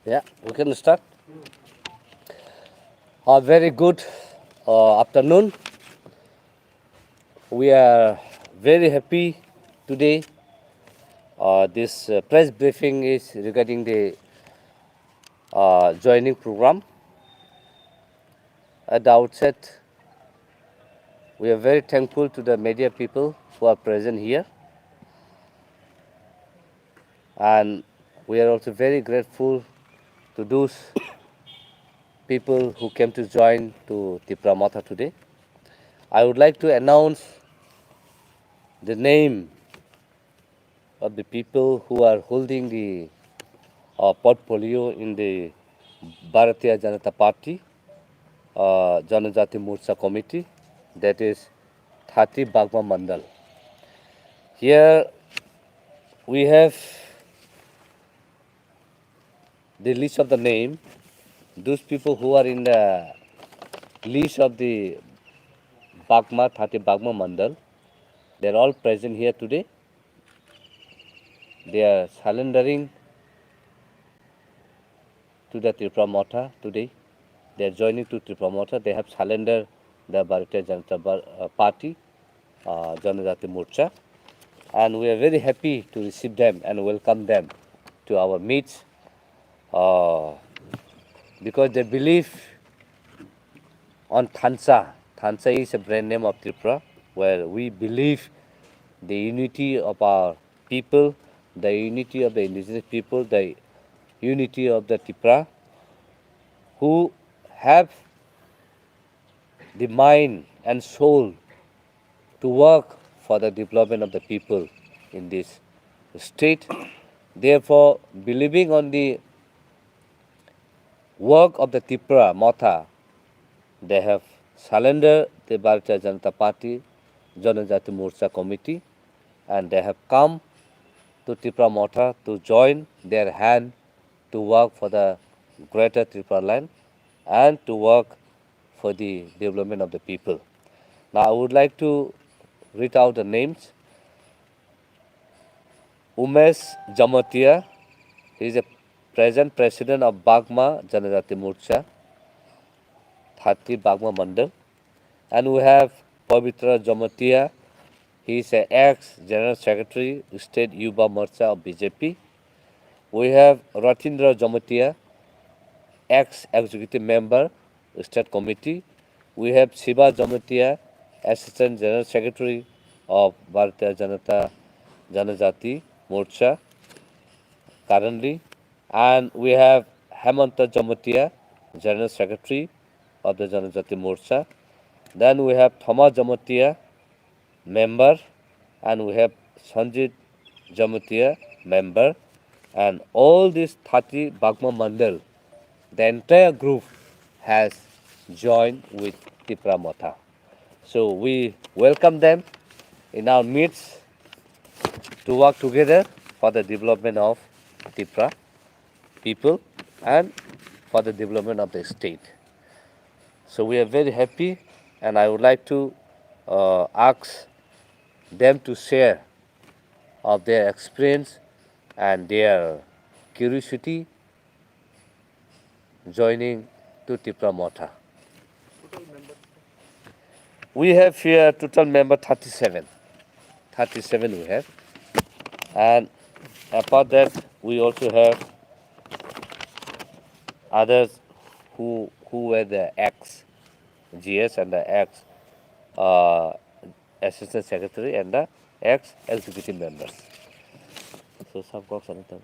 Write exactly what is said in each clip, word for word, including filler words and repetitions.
Yeah, we can start. A very good, uh, afternoon. We are very happy today. Uh, this, uh, press briefing is regarding the, uh, joining program. At the outset, we are very thankful to the media people who are present here. And we are also very grateful to those people who came to join to Tipra Motha today. I would like to announce the name of the people who are holding the, uh, portfolio in the Bharatiya Janata Party, uh, Janajati Morcha Committee, that is thirty Bagma Mandal. Here we have the list of the name, those people who are in the list of the Bagma, thirty Bagma Mandal, they are all present here today. They are surrendering to the Tipra Motha today. They are joining to Tipra Motha. They have surrendered the Bharatiya Janata Bar-, uh, Party, uh, Janajati Morcha. And we are very happy to receive them and welcome them to our midst, uh, because they believe on Thansa. Thansa is a brand name of Tripura, where we believe the unity of our people, the unity of the indigenous people, the unity of the Tripura, who have the mind and soul to work for the development of the people in this state. Therefore, believing on the work of the Tipra Motha, they have surrendered the Bharatiya Janata Party, Janajati Morcha Committee, and they have come to Tipra Motha to join their hand to work for the greater Tripura land and to work for the development of the people. Now, I would like to read out the names. Umesh Jamatia, he is a present president of Bagma Janajati Morcha, thirty Bagma Mandal. And we have Pavitra Jamatia, he is a ex general secretary, state Yuva Morcha of B J P. We have Ratindra Jamatia, ex executive member, state committee. We have Shiva Jamatia, assistant general secretary of Bharatiya Janata Janajati Morcha currently. And we have Hemanta Jamatia, general secretary of the Janajati Morcha. Then we have Thoma Jamatia, member, and we have Sanjit Jamatia, member, and all these thirty Bagma Mandal, the entire group has joined with Tipra Motha. So we welcome them in our midst to work together for the development of Tipra people and for the development of the state. So we are very happy, and I would like to, uh, ask them to share of their experience and their curiosity joining to Tipra Motha. We have here total member thirty-seven. Thirty-seven we have. And apart that, we also have others who, who were the ex G S and the ex, uh, assistant secretary and the ex executive members. So, some kok sana tabo.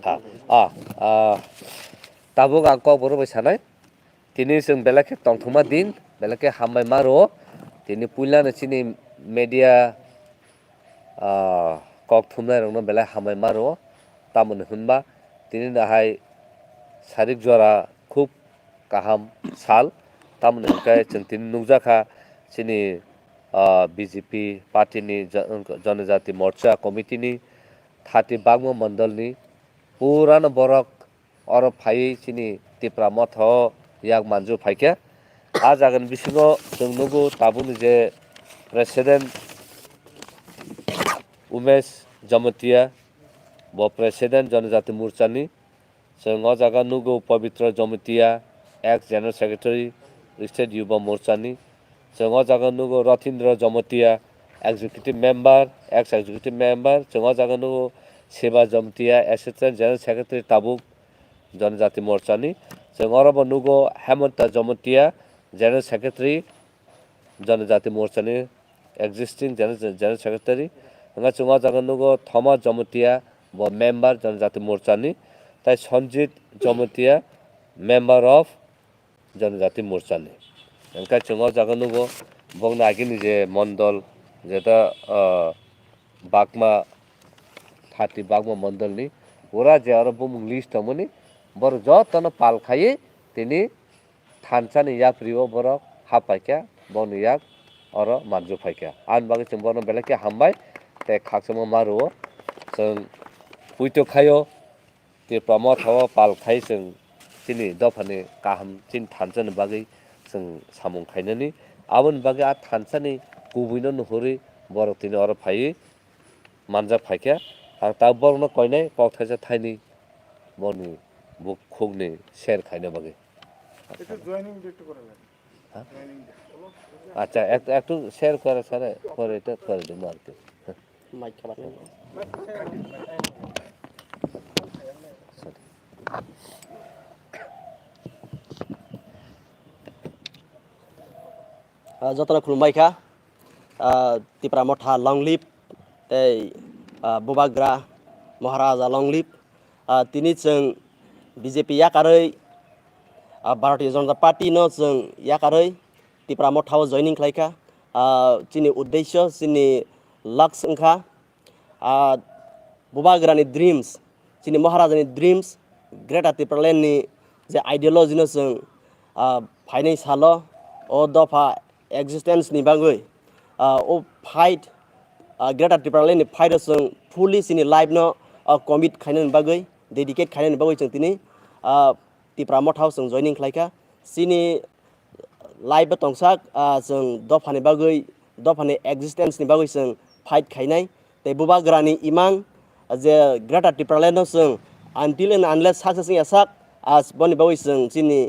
Ah, ah, ah, tabuk ang kok borok bai sanai. Tini chwng belai khe tongthokma din, belai khe hambai ma rwo. Tini puilano chini media, ah, kok thumnai rokno belai hambai ma rwo. Tamoni hwnba tini no hai sarik jora khub kaham sal. Tamoni hwnkhe chwng tini nukjakha chini, ah, B J P party ni ja-, Janajati Morcha committee ni thirty Bagma Mandal ni purano borok oro phaiwi chini Tipra Motha o yak manju phaikha. A jagani bisingo chwng nugo tabukni je president Umesh Jamatia, bo President Janajati Morchani. Chwng o jaga nugo Pabitra Jamatia, ex General Secretary, State Yuba Morchani. Chwng o jaga nugo Rathindra Jamatia, Executive Member, ex Executive Member. Chwng o jaga nugo Seba Jamatia, Assistant General Secretary tabuk Janajati Morchani. Chwng oro bo nugo Hemanta Jamatia, General Secretary Janajati Morchani, existing General, General Secretary. Hwnka chwng o jaga nugo Thomas Jamatia, bo member Janajati Morchani, tai Sanjit Jamatia, member of Janajati Morchani. Hwnka chwng o jaga nugo bokni agini je mondol, jeta, ah, Bagma, thirty Bagma mondolni ura je aro bumung list tongmani, borok jotono pal khaiwi tini thansa ni yapri o borok hap paikha, boni yak oro manjak phaikha. Aboni bagwi chwng bono belai khe hambai tei khakchangma ma rwo. Chwng poito khaio Tipra Motha o pal khai chwng chini dophani kaham chini thansa ni bagwi chwng samung khainani. Aboni bagwi a thansa ni kubui no nuhurwi borok tini oro phaiwi manjak phaikha. Ang ta borokno koinai kok thaisa thaini boni bukhukni share khaina bagwi. একটু joining date করে নেন। হ্যাঁ? Joining date. আচ্ছা, এক-, একটু শেয়ার করে, স্যার, করে এটা করে দিন আর কি। মাইক খাবার নেই। Ah, jotono khulumbai kha. Ah, Tipra Motha long live, tei, ah, Bubagra Maharaja long live. Ah, tini chwng B J P yakarwi, ah, Bharatiya Janata Party no chwng yakarwi Tipra Motha o joining khlai kha. Ah, chini uddesyo, chini laks wngkha, ah, Bubagrani dreams, chini Maharajani dreams, Greater Tipraland ni je ideology no chwng, ah, phainai salo o dopha existence ni bagwi, ah, o fight, ah, Greater Tipraland ni fight o chwng fully chini life no, ah, commit khainani bagwi, dedicate khainani bagwi chwng tini, ah, Tipra Motha o chwng joining khlai kha. Chini life bo tongsak, ah, chwng dophani bagwi, dophani existence ni bagwi chwng fight khainai. Tei Bubagrani imang je Greater Tipraland no chwng until and unless success wngya sak, ah, boni bagwi chwng chini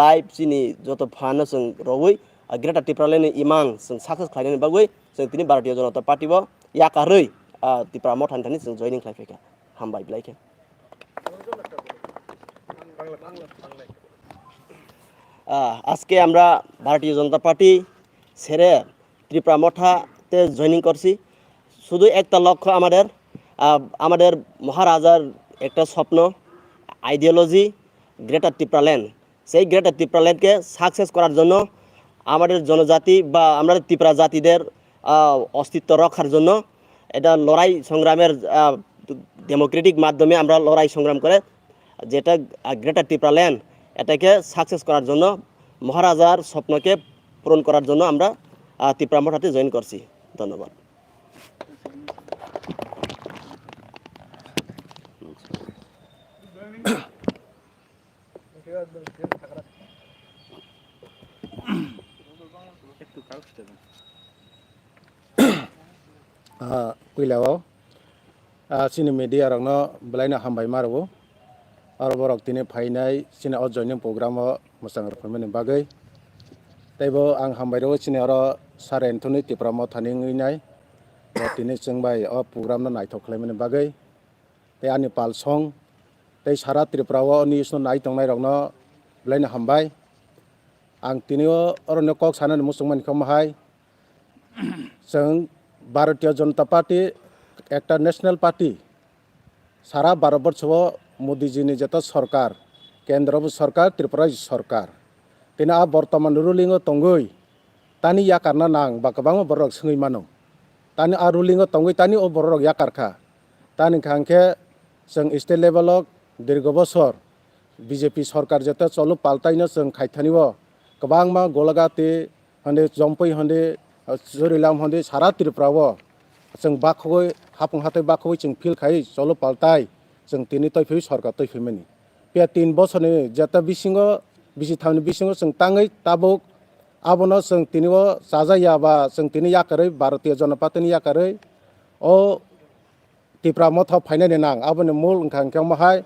life, chini joto phan no chwng rwui, ah, Greater Tipraland ni imang chwng success khlainani bagwi chwng tini Bharatiya Janata Party o yakarwi, ah, Tipra Motha ni thani chwng joining khlai phaikha. Hambai belai khe. আহ, আজকে আমরা ভারতীয় জনতা পার্টি ছেড়ে ত্রিপুরা মঠাতে জয়েনিং করছি। শুধু একটা লক্ষ্য আমাদের, আহ, আমাদের মহারাজার একটা স্বপ্ন, আইডিওলজি, গ্রেটার ত্রিপুরাল্যান্ড। সেই গ্রেটার ত্রিপুরাল্যান্ডকে সাকসেস করার জন্য আমাদের জনজাতি বা আমাদের ত্রিপুরা জাতিদের, আহ, অস্তিত্ব রক্ষার জন্য এটা লড়াই সংগ্রামের, আহ, ডেমোক্রেটিক মাধ্যমে আমরা লড়াই সংগ্রাম করে যেটা, আহ, গ্রেটার ত্রিপুরাল্যান্ড এটাকে সাকসেস করার জন্য মহারাজার স্বপ্নকে পূরণ করার জন্য আমরা, আহ, ত্রিপুরা মঠাতে জয়েন করছি। ধন্যবাদ। Ah, puila o, ah, chini media rokno belai no hambai ma rwo. Aro borok tini phainai chini o joining program o mwchang rwphaimani bagwi. Tei bo ang hambai rwo chini oro Sir Anthony Tipra Mothani wngwi nai. Bo tini chwng bai o program no naithok khlaimani bagwi. Tei ani pal song, tei sara Tripura o news no nai tongnai rokno belai no hambai. Ang tini o oro no kok sanani muchung mani khe omo hai, chwng Bharatiya Janata Party ekta national party, sara Bharat borsho o Modi ji ni jeto sorkar, kendro bo sorkar, Tripura sorkar, tini a bortoman ruling o tongwi, tani yakarna nang ba kwbangma borok swngwi mano. Tani a ruling o tongwi tani o borok rok yakar kha. Tani hwnkha hwnkhe chwng state level o dirgo bosor B J P sorkar jeto cholo paltai no chwng khaithani o kwbangma Golagati hwnwi, Jompui hwnwi, Churilam hwnwi sara Tripura o chwng bakhogwi hapung hatai bakhogwi chwng feel khai cholo paltai chwng tini toiphiwi sorkar toiphi mani. Piya tin bosorni jeta bisingo, bisi thamni bisingo chwng tangwi tabuk abono chwng tini o chajakya ba chwng tini yakarwi Bharatiya Janata Party ni yakarwi o Tipra Motha phainani nang. Aboni mul wngkha hwnkhe omo hai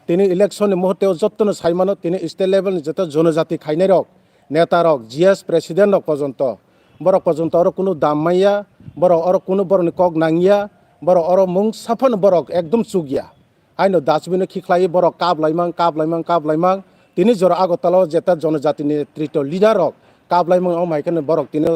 tini election ni muhurte o jotono sai mano, tini state level ni joto jonojati khainai rok, neta rok, G S president rok pojonto, borok pojonto oro kunu dam manya, borok oro kunu borokni kok nangya, borok oro mung saphano borok ekdom chukya. Haino dustbin o khikhlai borok kap laimang, kap laimang, kap laimang. Tini jora Agartala o jeta jonojati ni netrito leader rok kap laimang, omo hai kheno borok tini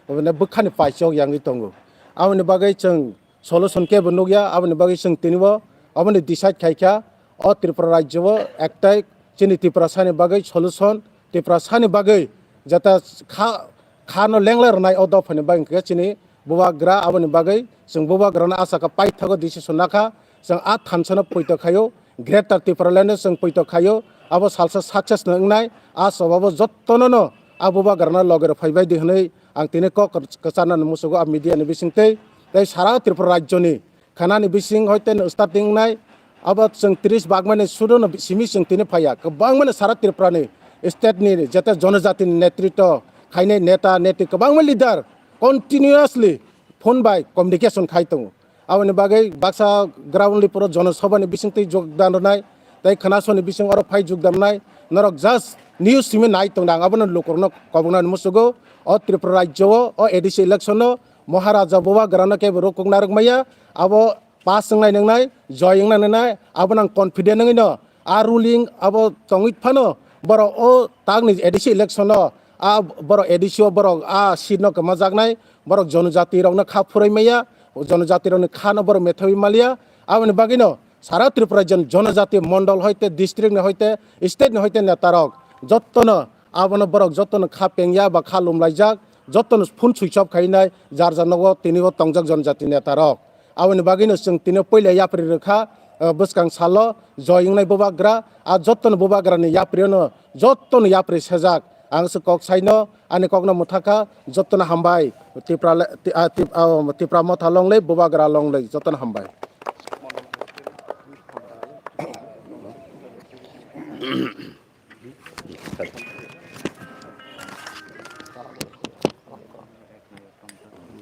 bwkhani paisok yangwi tongo. Aboni bagwi chwng solution kebo nukya, aboni bagwi chwng tini bo aboni decide khaikha, o Tripura rajyo o ektai chini Tiprasani bagwi solution, Tiprasani bagwi jeta kha, khano lenglai rwnai o dophani bagwi hwnkhe chini bubagra, aboni bagwi chwng bubagrano asakha paithago decision nakha, chwng a thansano poito khaio, Greater Tipraland no chwng poito khaio, abo salsa success no wngnai, a sobabo jottono no a bubagrano loge rw phaibai di hwnwi ang tini kok kwcharnani musugo a media ni bisingtwi tei sara Tripura rajyoni khanani bising hoite no starting wngnai, abo chwng tris bagmani sudo no simi chwng tini phaiya. Kwbangmani sara Tripura ni state ni jete jonojati ni netrito khainai neta neti kwbangma leader continuously phone bai communication khai tongo. Aboni bagwi baksa ground level o jonosabha ni bisingtwi jogdan rwnai tei khanasoni bising oro phai jogdan rwnai. Norok just news simi nai tongda, ang abono lukurokno koboknani musugo. O Tripura rajyo o, o A D C election o Maharaja bubagrano kebo rukuk narwk maya, abo pass wngnai nwngnai, joy wngnai nwngnai, abono ang confident wngwi no a ruling abo tongwi phano borok o takni A D C election o a borok A D C o borok a seat no kwmajaknai, borok jonojati rokno kha phurwi maya, jonojati rokni kha no borok methawi maliya, aboni bagwi no sara Tripura jon-, jonojati mondol hoite district ni hoite state ni hoite neta rok jottono abono borok jottono kha pengya ba kha lumlaijak, jottono phone switch off khainai jar jar nogo tini o tongjak jonojati neta rok. Aboni bagwino chwng tini puila yapri rwkha, eh, bwskang salo joy wngnai bubagra, a jottono bubagrani yaprino jottono yapri sejak. Ang se kok saino, ani kokno mwthakha, jottono hambai. Tipra le-, ti-, ah, tip-, ah, Tipra Motha longlei, bubagra longlei, jottono hambai.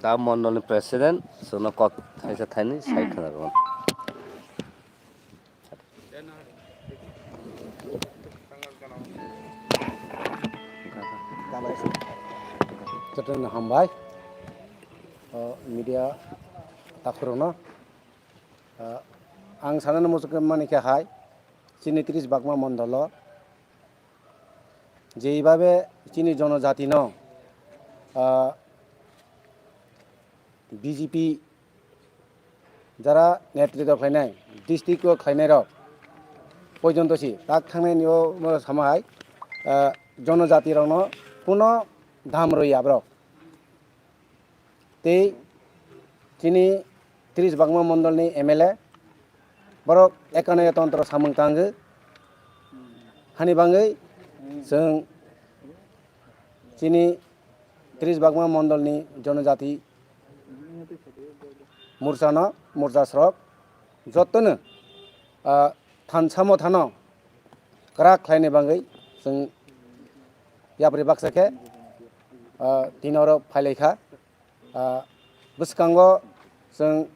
Ta mondolni president, chwngno kok thaisa thainwi sai khna rwmani. Jotono hambai, o, media takhurokno. O, ang sanani muchungmani khe hai, chini tris bagma mondolo, jeibabe chini jonojatino, o, B J P jara netritw khlainai, district o khlainai rok pojonto si tak thangnai ni o, o samai, ah, jonojati rokno kuno dham rwi abrok. Tei chini tris bagma mondol ni M L A borok ekanoya tontro samung tangwi hani bangwi chwng chini tris bagma mondol ni jonojati Morsano, morsa srok, jotono, ah, thansa mothano kwrak khlaini bagwi chwng yapri baksa khe, ah, tini oro phailaikha. Ah, bwskango chwng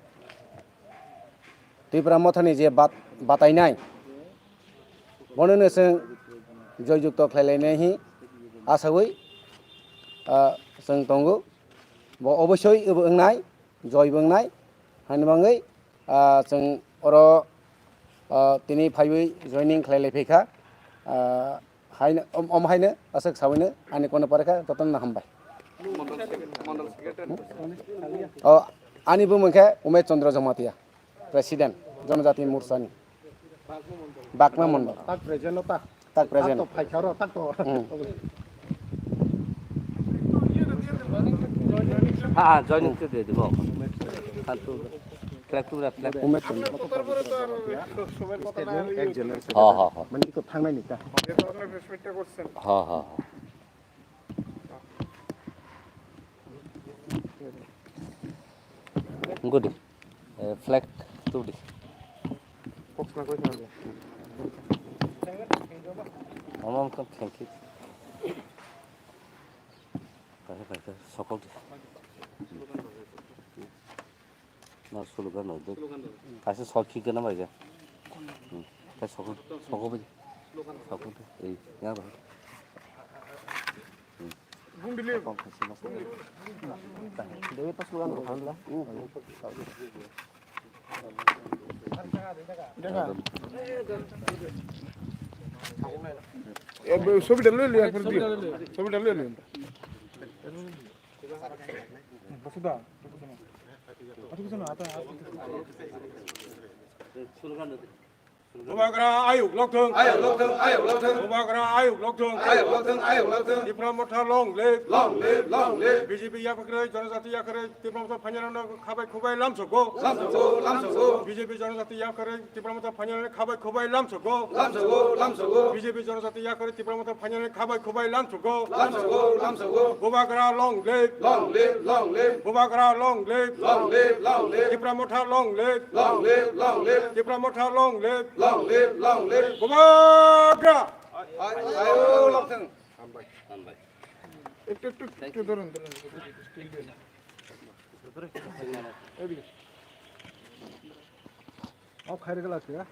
Tipra Mothani je bat-, batainai, bonono chwng joyjukto khlailainai hi asawi, ah, chwng tongo. Bo obosoi wngnai, joy bo wngnai, hani bagwi, ah, chwng oro, ah, tini phaiwi joining khlai lai phaikha. Ah, haino, om, om haino aswk sawino ani kono pore kha, jotono hambai. O, ani bumung khe Umesh Chandra Jamatia. President, Jonojati Morsani. Bagma Mondol. Tak present no ta? Tak present. Tak to phaikha ro, tak to. Hmm. Ha, ha, joining to de, de, bo. Kan tu, flag tu, flag. Umesh Chandra. Ek generation. Ha, ha, ha. Mane iko thangnai ni ta. Ha, ha, ha. Gudi. Eh, flag tu di. Amam kam khenki. Pahe pahe sokol di. No, slogan no, duk. Slogan no. Kaisa sok khikhe na bai ga. Hmm. Kaisa sok, sok bai. Sok bai. Ei, ya bai. Hmm. Bung dili. Sok kaisa mas. Dewi pas slogan no khan la. Sobi dalil ya, sobi dalil ya. Bubagra ayuk lokthung. Ayuk lokthung, ayuk lokthung. Bubagra ayuk lokthung. Ayuk lokthung, ayuk lokthung. Tipra Motha long live. Long live, long live. B J P yakarwi, Jonojati yakarwi, Tipra Motha phainarokno khabai khubai lamsogo. Lamsogo, lamsogo. B J P Jonojati yakarwi, Tipra Motha phainarokno khabai khubai lamsogo. Lamsogo, lamsogo. B J P Jonojati yakarwi, Tipra Motha phainarokno khabai khubai lamsogo. Lamsogo, lamsogo. Bubagra long live. Long live, long live. Bubagra long live. Long live, long live. Tipra Motha long live. Long live, long live. Tipra Motha long live. Long live, long live. Bubagra. Ayo, lokthung. একটু, একটু, একটু ধরুন, ধরুন। এদিকে। ও, খাইরে গেল আজকে, হ্যাঁ?